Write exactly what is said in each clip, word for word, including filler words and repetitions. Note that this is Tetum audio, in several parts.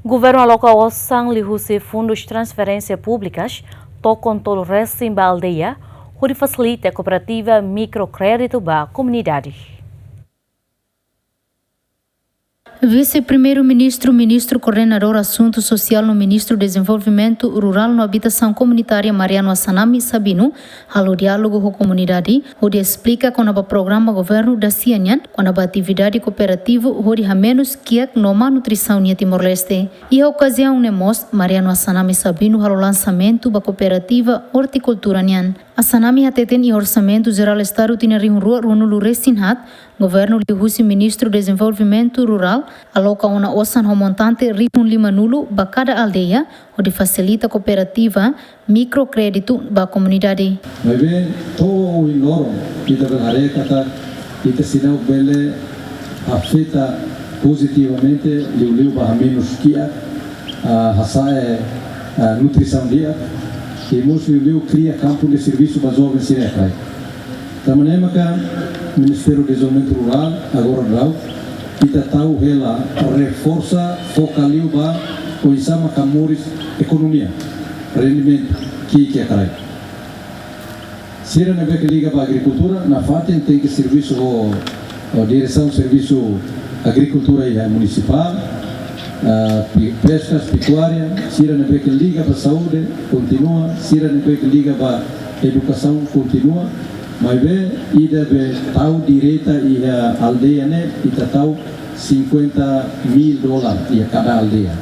Governu aloka osan liuhusi fundus transferénsia públikas tokon tolu resin ba aldeia, hodi fasilita kooperativa mikrokréditu ba komunidade. Vise-Primeiru-Ministru, Ministru Koordenadór Asuntu Sosiál no Ministru Dezenvolvimentu Rurál no Abitasaun Komunitária, Mariano Assanami Sabino, halo diálogu ho komunidade, hodi esplika kona-ba programa governu da-sia nian kona-ba atividade kooperativu hodi hamenus kiak no malnutrisaun iha Timor-Leste. Iha okaziaun ne'e mós, Mariano Assanami Sabino halo lansamentu ba kooperativa ortikultura nian. Assanami hateten iha Orsamentu Jerál Estadu tinan rihun rua ruanulu resin haat, governu liuhusi Ministru Dezenvolvimentu Rurál aloka ona osan ho montante rihun limanulu ba kada aldeia, hodi fasilita kooperativa mikrokréditu ba komunidade. Maibé to'o ohin loron ita bele haree katak ita seidauk bele afeta pozitivamente liuliu ba hamenus kiak, ah, hasa'e, ah, nutrisaun di'ak, i mós liuliu kria kampu de servisu ba joven sira iha kraik. Tanba ne'e maka Ministériu Dezenvolvimentu Rurál agora daudaun ita tau hela reforsa foka liu ba oinsá maka moris ekonomia, rendimentu ki'ik iha kraik. Sira ne'ebé ke liga ba agrikultura, nafatin tenke servisu ho, ho diresaun servisu agrikultura iha munisipál, ah, pi-, peskas, pekuária, sira ne'ebé ke liga ba saúde, kontinua, sira ne'ebé ke liga ba edukasaun, kontinua, maibé ida be tau direta iha aldeia ne'e, ita tau cinquenta mil dólar iha kada aldeia.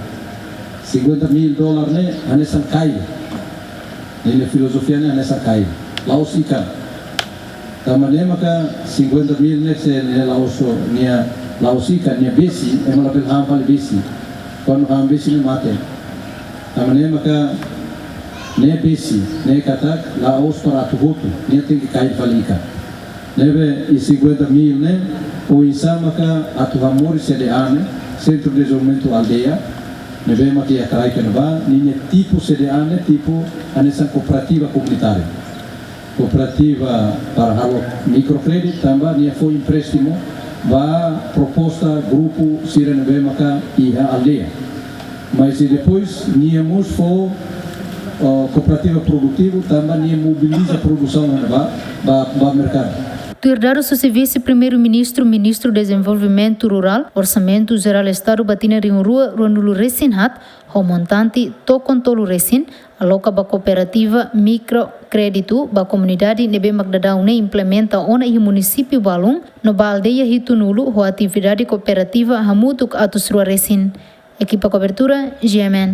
Cinquenta mil dólar ne'e, hanesan kai. Ninia filozofia ne'e hanesan kai. La'ós ikan. Tanba ne'e maka cinquenta mil ne'e se ne'e la'ós, nia la'ós ikan, nia besi, ema labele han fali besi. Kuandu han besi ne'e mate. Tanba ne'e maka ne'e besi, ne'e katak la'ós para atu hotu, nia tenke kai fali ikan. Ne'ebé iha cinquenta mil ne'e, oinsá maka atu hamoris C D A ne'e, Centro de Desenvolvimento Aldeia, ne'ebé maka iha kraik ne'ebá, ninia tipu C D A ne'e, tipu hanesan kooperativa komunitária. Kooperativa para halo mikrokréditu, tanba nia fó empréstimu ba proposta grupu sira ne'ebé maka iha aldeia. Mas i depois, nia mós fó, ah, kooperativa produtivu, tanba nia mobiliza produsaun ba, ba, ba merkadu. Tuir dadus husi Vise-Primeiru-Ministru, Ministru Dezenvolvimentu Rurál, Orsamentu Jerál Estadu ba tinan rihun rua ruanulu resin haat, ho montante tokon tolu resin, aloka ba kooperativa mikrokréditu ba komunidade ne'ebé mak daudaun ne'e implementa ona iha munisípiu balun, no ba aldeia hitunulu ho atividade kooperativa hamutuk atus rua resin. Ekipa kobertura, G M N.